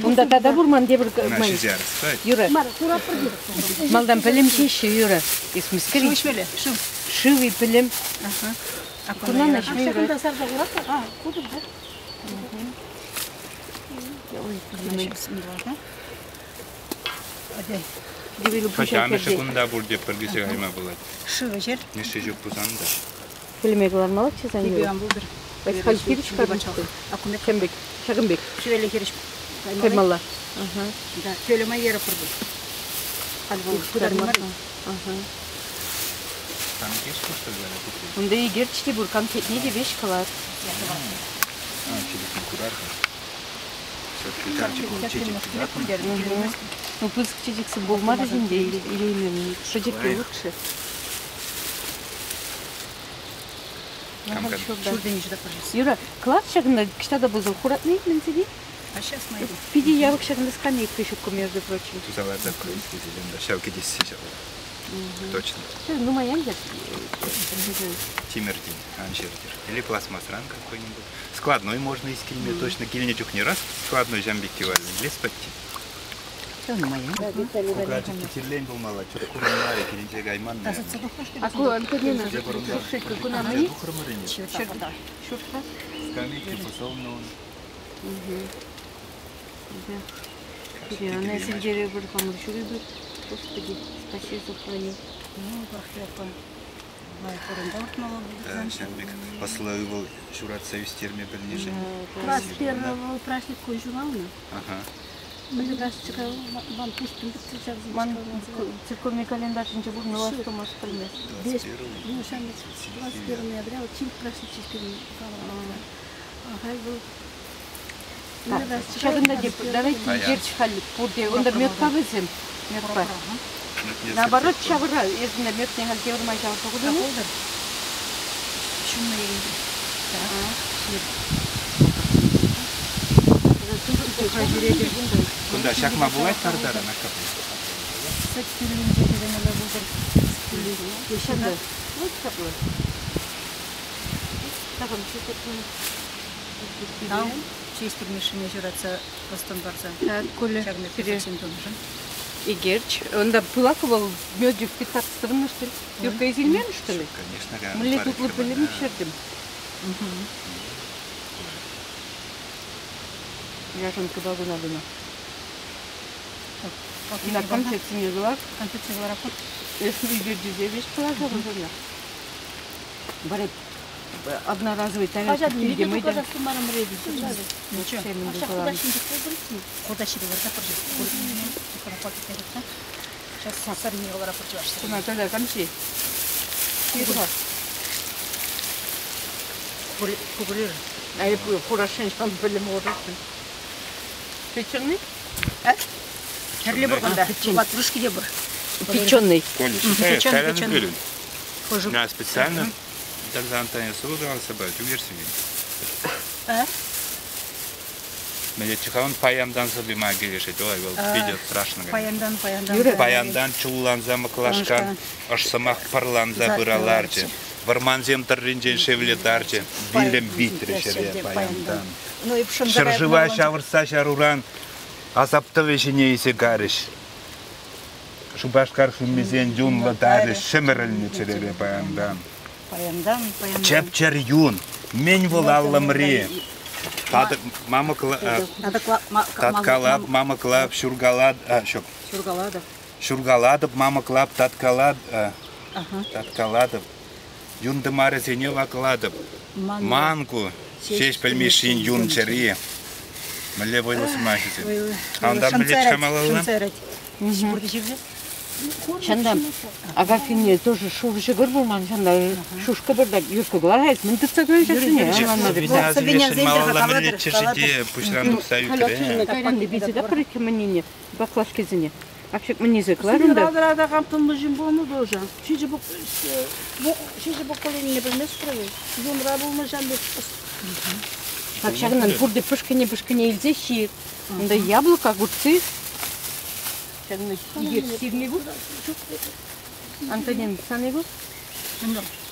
Унта тата пур ман тепӗр май. Юра. Малтан пӗлӗм ҫеҫҫӗ, Юра. Эс мӗскер? Шыв ӗҫмелле, шыв. Шыв-и пӗлӗм. Кунан ӗҫме юрать. Ҫакӑнта сарса хуратпӑр. А, хутӑр, да? Хӑҫан кунта пурте пӗркесе кайма пулать. Шыв ӗҫер. Нишши ҫук пулсан та. Пӗлме кӑлармаллаччӗ сан Юра. Эс халь хирӗҫ карнӑ. Ҫакӑн пек. Ҫакӑн пек. Хӗвеле хирӗҫ каймалла. Да, хӗвеле май ерӗ пур. Халь вӑл пытарни мар. Унта икерч те пур, конфетне те веҫ кӑлар. Ну, пысӑк чечексем пулмарӗ ӗнтӗ, илеймем. Пӗчӗкки лучше. Юра, класс ҫакӑнта кӑҫта та пулсан хуратни мӗн сири? А сейчас найду. Питӗ явӑк ҫакӑнта скамейка ҫуккӑ, между прочим. Тусаларда ҫав кӗтессе ҫав. Точно. Нумай ан Тимӗртен ан ҫыртӑр. Или пластмассран какой-нибудь. Складной можно искилме. Точно килнӗ чухне раз складной ҫам пекки валли лес патти. Кукачики тирлен пулмалла, чух курӑнмарӗ, килӗнче кайман. А ку Антонина, слушай, куна мӗн? Ҫуртра? Скамейки посолнӑ он. Она сидели бір хамыр жүреді. Господи, спаси, сохрани. Ну, пахлепа. Ҫамбек послы вӑл ҫуратса ӳстерме пӗлнӗшӗн. 21-го праздник куйжулалнӑ. Ага. Ман церковный календарь ҫинче пур, но томас пӗлмест. Ну, 21 ноября, вот чим праздник Ҫакӑнта те давайте икерч халь пурте. Унта метка вӗсем. Метка. Наоборот, ҫавӑра. Эсӗ метне халь тепӗр май ҫавӑрса хутӑн. Кунта ҫакма пулать картара на капле. Сӗт кӳллинче тӗвенелле пултӑр. Ҫакӑ. Вот ҫапла. Такам Там чистик мишине ҫуратса ӑстӑн парса. Коля, Икерч. Унта пылак вӑл медик питаться что ли? Юрка изилмен, что ли? Конечно, Мӗнле тутлӑ пӗлӗм ҫӗртӗм. Яшенка куна куна. На конфетсене кӑлар. Конфетсене кӑлараппӑр. Эс икерчӗ веҫ кӑларса пӑрсана. Барет одноразовый тарелка килте мӑйта. Сейчас сарыне кӑлараппӑр чӑвашсем. Куна тогда камши. Кукурир. А я хурашен шан пӗлӗм хурашен. Печеный? Хӗрлӗ пур кунта. Ватрушки те пур. Печеный. Коля, считаю, Печеный, печеный. Хожу. Я специально тогда Антония Солодова собрать, уверсили. А? Мене чихаун паяндан собима келешет, ой, вӑл питӗ страшно. Паяндан, паяндан. Паяндан чулланса мӑклашкан, ӑшсӑмах пӑрланса пыраларчӗ. Вӑрмансем тӑрринчен шевле тарчӗ, вилӗм витрӗ ҫӗре паянтан. Ҫӗршыва ҫавӑрса ҫаруран асап тӑвӗ ҫине илсе карӗҫ. Шупашкар хӳмисен юнлӑ тарӗ ҫӗмӗрӗлнӗ чӗрере паянтан. Паянтан, паянтан. Чӗп-чӗр юн, мӗн вӑл аллӑмри? Татӑк мамӑкла, таткалап, мамӑклап, ҫуркалат, ҫук. Ҫуркалатӑп. Ҫуркалатӑп, мамӑклап, таткалат, таткалатӑп. Юн тымарӗсене ваклатӑп. Ман ку, Ҫеҫпӗл Мишшин юн чӗри. Мӗнле вӑйлӑ сӑмахӗсем. А унтан мӗнле малалла? Чӑнта, Агафине тоже шурӑ ҫӑкӑр пулман, чӑнта шушка пӗртак юркка кӑларать. Мӗн тытса кӑларать Малалла мӗнлеччӗ-ши те пуҫран тухса ӳкрӗ. Кайран бити да пӗрикке мӗннине, баклажкисене. Акшик мӗннесе кӑлар унта. Сине камтӑнлӑ ҫын пулнӑ тоже. Ҫичӗ поколенине пӗлместпӗр Юнра пулнӑ ҫам пек. Так ҫакӑнтан пурте пӗшкӗне-пӗшкӗне илсе ҫи. Унта яблоко, огурцы. Ҫакӑнта икерч сирни пур. Антонин, сан пур?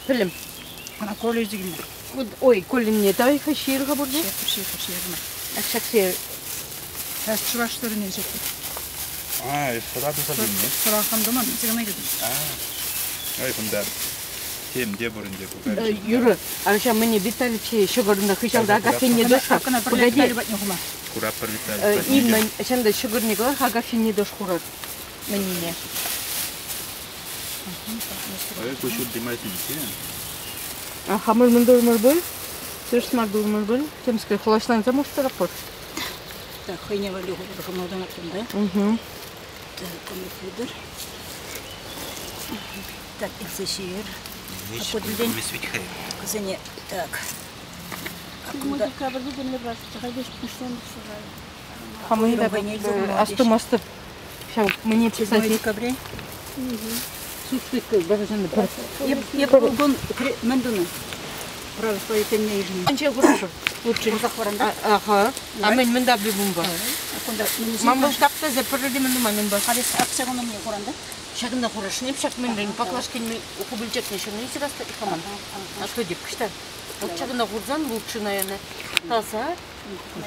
Пӗлӗм. Ана Коля ӳсӗ килнӗ. Ой, Колинне давай-ха ҫыр-ха пурте. Ҫыр, ҫыр, ҫыр. Ак ҫаксе. Эс чӑваш тӑррине ҫитнӗ. А, эс сӑра туса килнӗ. Сӑра хам туман, сирӗн килнӗ. Ай, кунта тем те пур ӗнтӗ ку. Юрӑ, а мӗне Виталий ҫӑкӑрна хыҫалта Агафине дош-ха. Кӑна пӗрле Виталий патне хума. Кураппӑр Виталий патне. Иммӗн, ҫанда ҫӑкӑрне кӑлар, Агафине дош хурар. Мӗнне. Ой, ку ҫурти майсенче. А хамӑр мӗн турӑмӑр пуль? Тӗрӗс мар турӑмӑр пуль? Темскер хӑлаҫланса мӑштӑрапӑр. Так, хӑйне валли хутӑр хӑмалтан кунта. Угу. Так, кунта хутӑр. Так, илсе ҫийӗр. Кӑсене, так. Кунта Хамӑн та астумастӑп. Ҫав мӗне 7 декабре. Суслик бажаны пӗр. Эп кун мӗн тунӑ? Православи тӗнне йышӑннӑ. Анче курашӑр. Лучше. Курсах варанда. Аха. А мӗн мӗн табли бумба? Кунта Ман вӑл таптаса пӗрре те мӗн туман унпа. Халӗ аксагона мне куранда. Ҫакӑнта хурашнем ҫак мӗнрен баклажкин хупӑлчакне ҫырни сыраста хаман. А что деп кышта? Вот ҫакӑнта хурсан лучше, наверное. Таса.